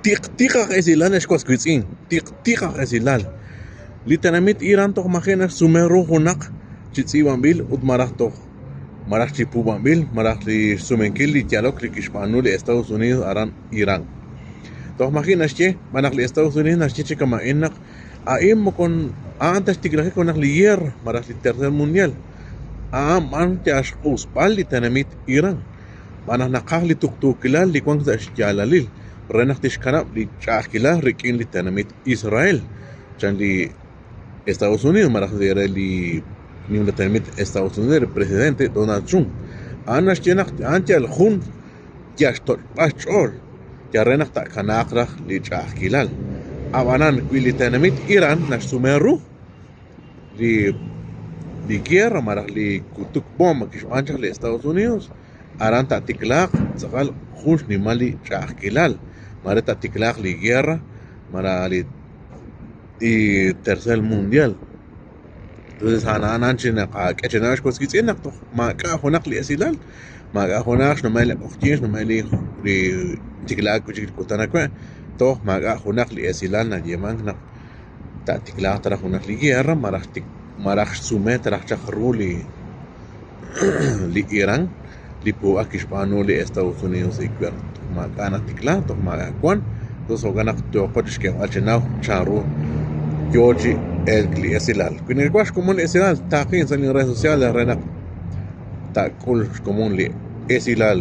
Tiqtiq aj esilal ex was wiitz'in, tiqtiq aj esilal. Li tenamit Irán toj maji' naxsume ru junaq chi tz'iib'anb'il ut malaj toj malaj chi puub'anb'il malaj li xsumenkil li yalok li kixb'aanu li Estados Unidos aran Irán. Toj maji' naxye xb'aan naq li Estados Unidos naxye chi kama'in naq a'in moko a'an ta xtiklajik junaq li guerra malaj li tercer mundial, a'an b'an yal xq'usb'al li tenamit Irán. Xb'aan naq naqaj li tuqtuukilal li wank sa' xyaalalil re naq tixkanab' li ch'a'ajkilal rik'in li tenamit Israel, chan li Estados Unidos malaj re li nimla tenamit Estados Unidos li presidente Donald Trump. A'an naxye naq a'an yal jun yal xtoch'b'al xch'ool yal re naq taakanaaq raj li ch'a'ajkilal. Ab'anan wi li tenamit Irán naxsume ru li li guerra malaj li kutuk bomba kixb'aan chaq li Estados Unidos, aran taatiklaaq tz'aqal jun xnimal li ch'a'ajkilal, mare taatiklaaq li guerra malaj li li tercer mundial. Entonces a'an a'an chi naqak'e chi naw ex was wiitz'in naq toj maak'a' junaq li esilal, maak'a' junaq xnume' li q'oqyink, xnume' li li tiklaak wi' chik li kutan awe', toj maak'a' junaq li esilal nayeemank naq taatiklaaq ta raj junaq li guerra malaj malaj xsume ta raj chaq ru li li Irán li puub'ak kixb'aanu li Estados Unidos iwer toj maak'a' natikla toj maak'a' wan entonces jo'kan naq yooqo chi xk'eeb'al chi naw chanru yoo chi elk li esilal. Wi nekewaj xkomon li esilal taaqin sa' li redes sociales re naq taak'ul xkomon li esilal.